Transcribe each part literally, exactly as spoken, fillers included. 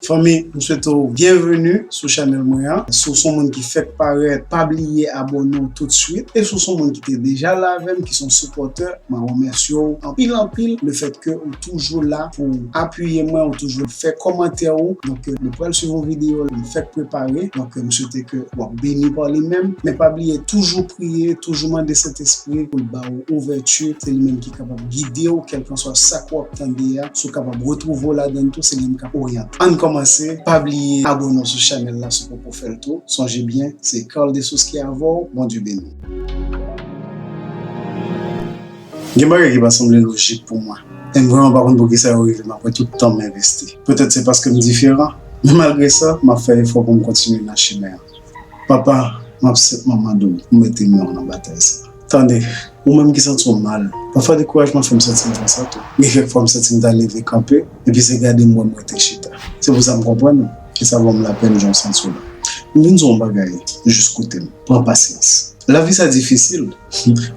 Fanmi, m swete w byenveni sou chanèl mwen an. Si w se yon moun ki fèk parèt, pa bliye abòne w toutswit. E si w se yon moun ki te deja la avè m, ki se yon sipòtè, mwen remèsye w anpil, anpil, lefètke ou toujou la pou apiye mwen, ou toujou fè kòmantè ou. Donk, nou pral swiv yon videyo, m fèk prepare. Donk, m swete ke w ap beni pa li menm. Men pa bliye, toujou priye, toujou mande Sentespri pou l ba w ouvèti. Se li menm ki kapab gide w, kèlkanswa sa ke w ap tande a. Si w kapab retwouve w ladan l tou, se li menm k ap oryante. Ann kòmanse, pa bliye abòne w sou chanèl la si w poko fè l tou. Sonje byen, se Carl Dessources ki avè w. Bondye beni w. Gen bagay ki pa sanble lojik pou mwen. E m vrèman pa konn poukisa yo rive m apre tout tan m envesti. Petèt se paske m diferan. Men malgre sa, m ap fè efò pou m kontinye nan chimen an. Papa, m ap senpman mande w pou w mete men w nan batay sa a. Tande, ou menm ki santi w mal, pafwa dekourajman fè m santi m konsa tou. Gen kèk fwa m santi m ta leve kanpe, epi se gade m wè m rete chita. Se pou sa m konprann ou, e sa ba m lapèn jan w santi w la. M vin di w yon bagay, jis koute m. Pran pasyans. Lavi sa difisil.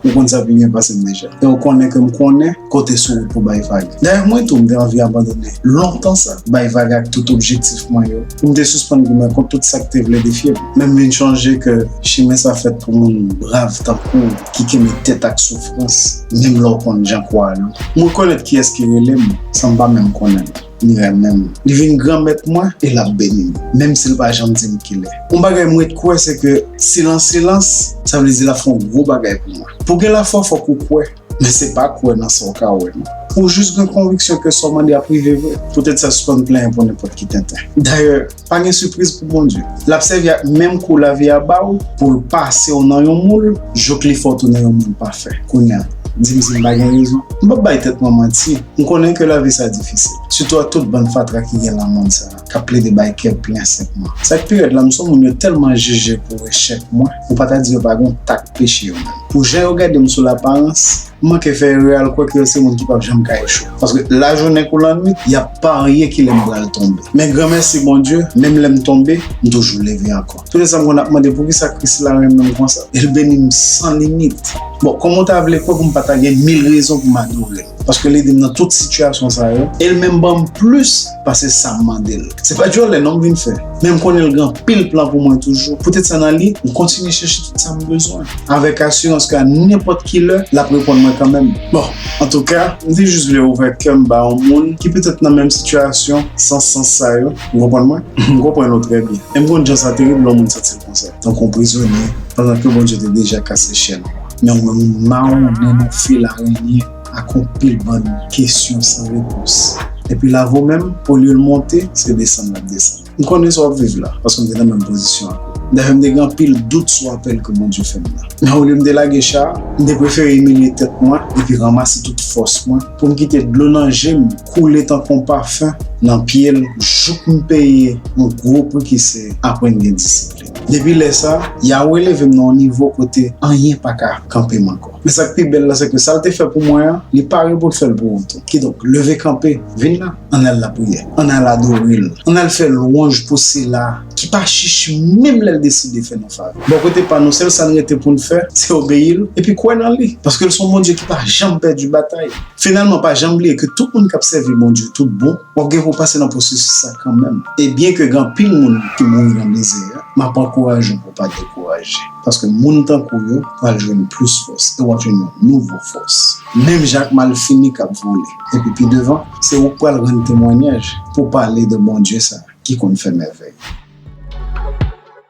Ou konn sa pi byen pase m deja. E ou konnen ke m konnen ke w te sou wout pou bay vag. Dayè, mwen tou, m te anvi abandone lontan sa, bay vag ak tout objektif mwen yo, pou m te sispann goumen kont tout sa k te vle defye m. Men m vin chonje ke chimen sa fèt pou moun brav tankou w, ki kenbe tèt ak soufrans, menm lè w konn jan kou a lou. M rekonèt kiyès ki rele m, san m pa menm konnen l. Li renmen m. Li vin granmèt mwen e l ap beni m, menm si l pa janm di m kilè. Yon bagay m ret kwè, se ke silans, silans, sa vle di l ap fè yon gwo bagay pou mwen. Pou w gen lafwa, fòk ou kwè. Men se pa kwè nan sa w ka wè, non. Ou jis gen konviksyon ke sa w mande ap rive vre. Poutèt sa, sispann plenyen pou nenpòt ki tenten. Dayè, pa gen sipriz pou Bondye. L ap sèvi ak menm kou lavi a ba w pou l pase w nan yon moul, jouk li fè w tounen yon moun pafè. Kounye a, di m si m pa gen rezon. M p ap bay tèt mwen manti. M konnen ke lavi sa difisil, sitou ak tout bann fatra ki gen nan mond sa a, k ap plede bay kè plen senpman. Sa k pi rèd la, m se yon moun yo tèlman jije pou echèk mwen, ou pa ta di yo pa gen yon tak peche yo menm. Pou jan yo gade m sou laparans, m manke fè erè al kwè ke yo se moun ki p ap janm ka echwe. Paske lajounen kou lannwit, y ap parye kilè m pral tonbe. Men granmèsi Bondye, menm lè m tonbe, m toujou leve ankò. Tout sa m konn ap mande poukisa Kris la renmen m konsa, e l beni m san limit. Bon, kòman w ta vle kwè pou m pa ta gen mil rezon pou m adore l? Paske l ede m nan tout sitiyasyon sa yo, e l menm ban m plis pase sa m mande l. Se pa djòlè non m vin fè, men m konnen l gen anpil plan pou mwen toujou. Poutèt sa nan li, m kontinye chèche tout sa m bezwen, avèk asirans ke a nenpòt ki lè, l ap reponn mwen kanmenm. Bon, antouka, m te jis vle ouvè kè m ba yon moun ki petèt nan menm sitiyasyon, san sans sa yo. Ou konprann mwen? M konprann ou trè byen. E m konn jan sa terib lè yon moun santi l konsa, tankou yon prizonye, pandan ke Bondye te deja kase chèn ou an. Men ou menm ou mawonnen nan fil arenyen ak yon pil bann kesyon san repons. Epi lavi w menm, olye l monte, se desann l ap desann. M konnen sa w ap viv la, paske m te nan menm pozisyon ak ou. Dayè, m te gen anpil dout sou apèl ke Bondye fè m nan. Men olye m te lage cha a, m te prefere imilye tèt mwen epi ranmase tout fòs mwen pou m kite dlo nan je m koule tankou yon pafen nan pye l jouk m peye yon gwo pri ki se aprann gen disiplin. Depi lè sa a, Yawe leve m nan yon nivo kote anyen pa ka kanpe m ankò. Men sa k pi bèl la, se ke sa l te fè pou mwen an, li pare pou l fè l pou ou tou. Kidonk, leve kanpe, vin la, ann al lapriyè, ann al adore l, ann al fè lwanj pou sila ki pa chich menm lè l deside fè nou favè. Bò kote pa nou, sèl sa n rete pou n fè, se obeyi l, epi kwè nan li, paske l se yon Bondye ki pa janm pèdi batay. Finalman, pa janm bliye ke tout moun k ap sèvi Bondye tout bon, w ap gen pou w pase nan pwosesis sa kanmenm. E byenke gen anpil moun ki mouri nan mizè a, m ap ankouraje w pou w pa dekouraje. Paske moun tankou yo pral jwenn plis fòs e w ap jwenn yon nouvo fòs. Menm jan ak malfini k ap vole. Epi pi devan, se ou k pral rann temwanyaj pou w pale de Bondye sa a ki konn fè mèvèy.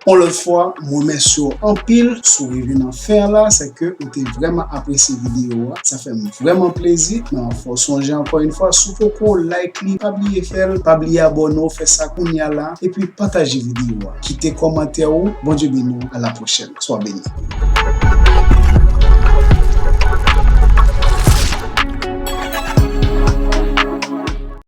Yon lòt fwa, m remèsye w anpil si w rive nan fen an la, se ke ou te vrèman apresye videyo a. Sa fè m vrèman plezi. Men fò w sonje ankò yon fwa, si w poko like li, pa bliye fè l, pa bliye abòne w, fè sa kounye a la, epi pataje videyo a. Kite kòmantè ou. Bondye beni w, a la pwochèn. Swa beni.